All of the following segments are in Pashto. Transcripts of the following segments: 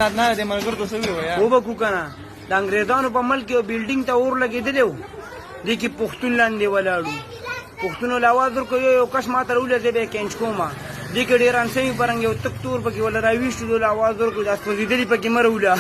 نه د ملګرو ته څه ووایه. وبه کو کنه، د انګریزانو په ملک یو بلډینګ ته اور لګېدلی و، دې کې پښتون لاندې ولاړ و. پښتونو له اواز ورکړ، یو یو کس ما ته راولېږه، زه به یې کینچ کوم. دې کې ډېران شوي پرنګ یو تک تور پکې وله راویشتو، دوی له اواز ورکړو، دا سوځېدلي پکې مه راوله.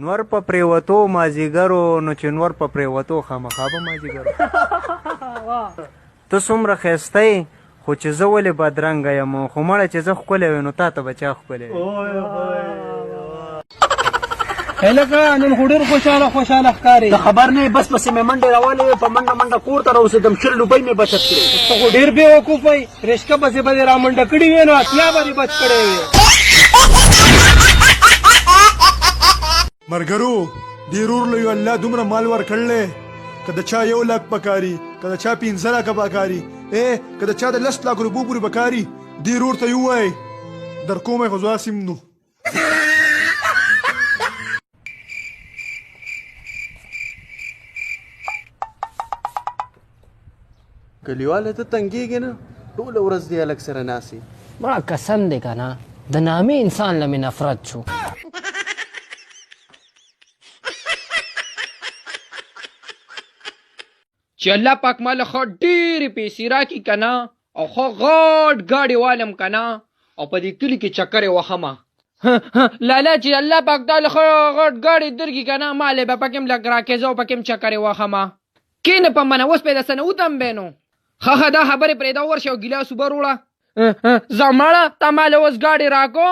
نور په پریوتو مازیګرو، نو چې نور په پریوتو خامخا به مازیګرو. ته څومره ښایسته یې، خو چې زه ولې بدرنګه یم؟ خو مړه چې زه ښکلی وی نو تا ته به چا ښکلی وي؟ هلکه نن خو ډېر خوشحاله خوشحاله ښکارې. ته خبر نه یې، بس پسې مې منډې راولې وې، په منډه منډه کور ته راوسېدم، 20 روپۍ مې بچت کړې. ته خو ډېر بېوقوفه یې، رشکه پسې به دې رامنډه کړي وې نو 80 به دې بچ کړی وې. مرګرو دې رور له یو الله دومره مال ورکړلی، که د چا 1 لاک پکاري، که د چا 5 لاکه پکاري، ای که د چا د 10 لاکو روپو پورې پکاري، دې رور ته یې ووایئ در کوم یې، خو زه هسې نو. کلیواله ته تنګېږې نه، ټوله ورځ دې هلک سره ناست یې. ما قسم دی کنه، د نامې انسان له مې نفرت شو. چې الله پاک مال ښه ډېرې پیسې راکړي کنه، او ښه غټ ګاډی والم کنه، او په دې کلي کې چکرې وخمه. لالا چې الله پاک تا له ښه غټ ګاډی درکړي کنه، ما له به پکې هم لږ راکېزه او پکې هم چکرې وخمه. کښېنه په منه، اوس پیدا څه نه وتم به نو. ښه ښه دا خبرې پرېږده، ورشه او ګیلاس اوبه روړه. ځه مړه، تا ما له اوس ګاډی راکو.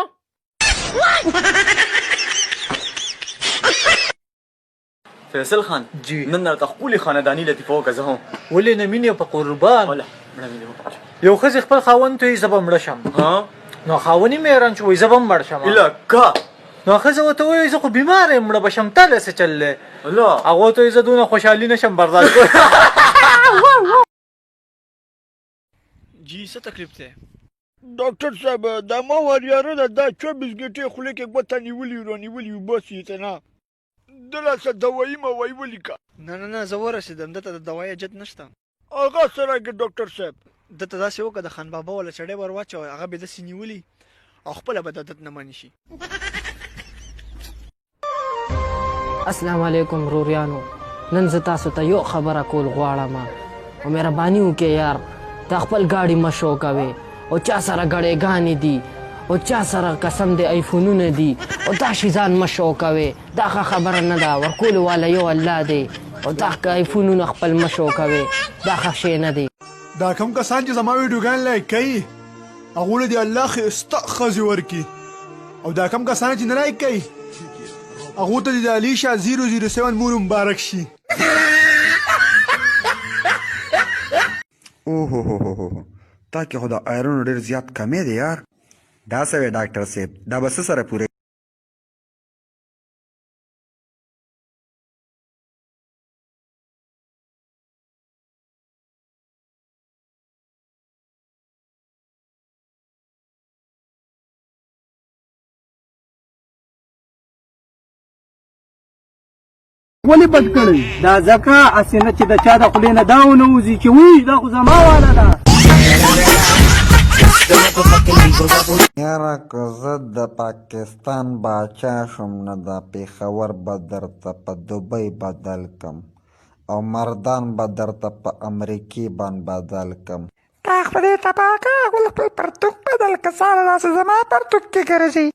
فیصل خان جی. نن راته ښکلې خانداني لطیفه وکړه، زه هم. ولې نه مینې په قربان. وله مړه مې دې وکړه. یو ښځې خپل خاوند ته وایي زه به مړه شم. ها. نو خاوند یې حیران شو، وایي زه به هم مړ شم. اله کا. نو ښځه ورته وایي زه خو بیمار یم، مړه به شم، تا له څه چل دی؟ الله. هغه ورته وایي زه دونه خوشحالي نه شم برداشت کولی. جی څه تکلیف دی؟ ډاکټر صاحب دا ما وریاره ده، دا 24 ګنټې خولې کې ګوته نیولي رانیولي وباسي یې ته نه. دلاسه دوايي موايي ولیکه. نه نه نه، زه ورسېدم، ده ته د دوايي حاجت نشته. هغه څه راکړې ډاکټر صاحب؟ ده ته داسې وکړه، د خان بابا والا چړی ور واچوه، هغه به داسې نیولي او خپله به د عادت نه منې شي. السلام علیکم روریانو، نن زه تاسو ته یو خبره کول غواړم، او مهرباني وکړئ یار، دا خپل ګاډي مه شو کوئ، او چا سره ګړېګانې دي، او چا سره قسم دی ایفونونه دي، او دا شي ځان مه شو کوئ، دا ښه خبره نه ده. ورکولو والا یو الله دی، او دا ایفونونه خپل مه شو کوئ، دا ښه شی نه دی. دا کوم کسان چې زما ویډیوګان لایک کوي، هغو له دې الله ښایسته ښځې ورکړي، او دا کوم کسان چې نه لایک کوي، هغو ته دې د علي شاه 007 مور مبارک شي. اوهوهوهوهو، تا کې خو د آیرنو ډېر زیات کمی دی یار. دا څه وې ډاکټر صیب، دا به څه سره پوره. ولې بد کړی؟ دا ځکه هسې نه چې د چا د خولې نه دا ونه وځي چې وایي دا خو زما والا ده. یاره که زه د پاکستان باچا شوم نو دا پېښور به درته په دوبۍ بدل کم او مردان به درته په امریکې باند بدل کم. تا خدای تباه که، اول خپل پرتوګ بدل که، ساره داسې زما پرتوګ کې ګرځي.